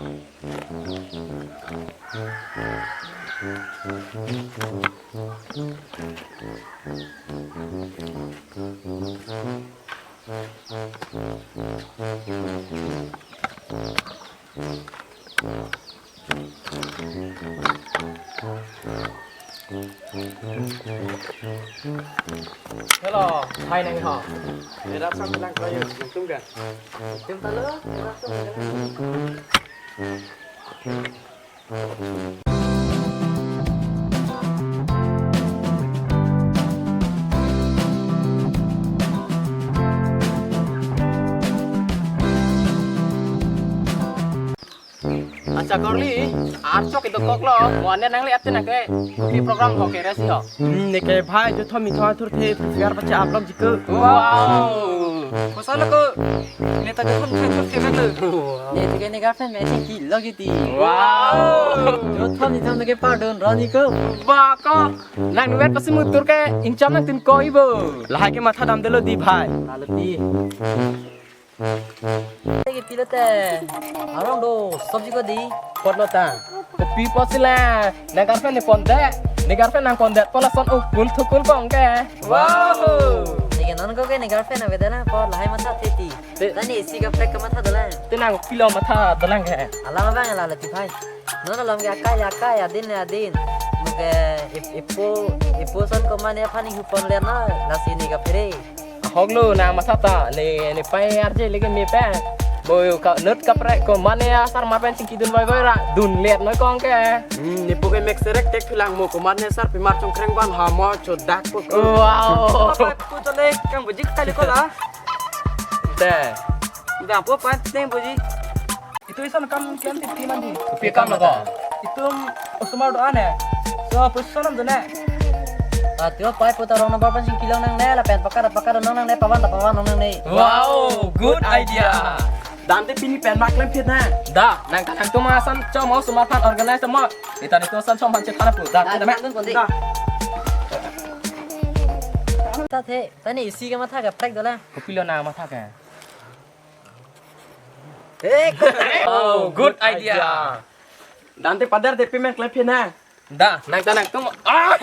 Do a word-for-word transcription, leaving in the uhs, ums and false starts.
Hello, hai nang ho. Era sang lang kayo, nangtum ka? Tim talo, era sang lang. Acha Korli, archok ido koklo, mo ane nangli ate nangke, di program ho ke resi ho. Hmm, neke bhai, jo thom ithom thurthe, P C R pache aplom jiko. Wow! Kosa lo ko, neta jo thom ithom thurthe kan lo. Ne tike ne girlfriend me si ki lo kiti. Wow! Jo thom ithom neke pardon roni ko. Ba ko, nang nuwet pasi mutur ke, ingcham nangtum ko ibo. Lahai ke matha damdelo di bhai. Lalo di. Lagi pilote. Arong do, sabji ko di. Pot lo ta. Kopi pot sila. Nang girlfriend ne pondet. Ne girlfriend nang pondet. Pola son ukul thukul kong ke. Wow. Neke non ko ke ne girlfriend avedana pot lahai matha teti. Te- Tani isi ka plek ka matha dolang. Te nang pilo matha dolang ke. Alam abang lalo ti bhai. Non alam ke akai le akai, adin le adin. Mo ke ip-, ipo, ipo son ko mane aphan hupon le na. Lasi ne kaphere. Hoklo nang matha ta, ne, ne pai arje leke me pen. Bo ka nut kaprek ko mane asar mar pen chingki dun voi voi ra, dunlet noi kong ke. Hmm, ne po ke mek serek tek thulang mo ko mane asar pimar chongkreng ban ha mo chodak po ko. Wow. Apa ko chole kang bujik kali ko la. Deh. Deh, apa pa teng buji. Itum ison kam kiam titi mandi. Kopi kam lo ko? Itum osomar do-an ne. So, puson nam do ne. Ah, tio pai putar rong number pan sing kilong nangne, lapen pakar pakar nong nangne, pavan ta pavan nong nangne. Wow, good idea. Dante pini pen mak lem phit na. Da, nang kanang tu masan chom osomar pan organize mo. Ita ni tu san chom han chet para pu. Da, da, da, da, da, da. Ta the, tani isi ka matha ka prek dola. Kopi lo nang matha ka? Eh, oh, good idea. Dante padar de payment klem phe na. Da, nang ta nangtum. Ah!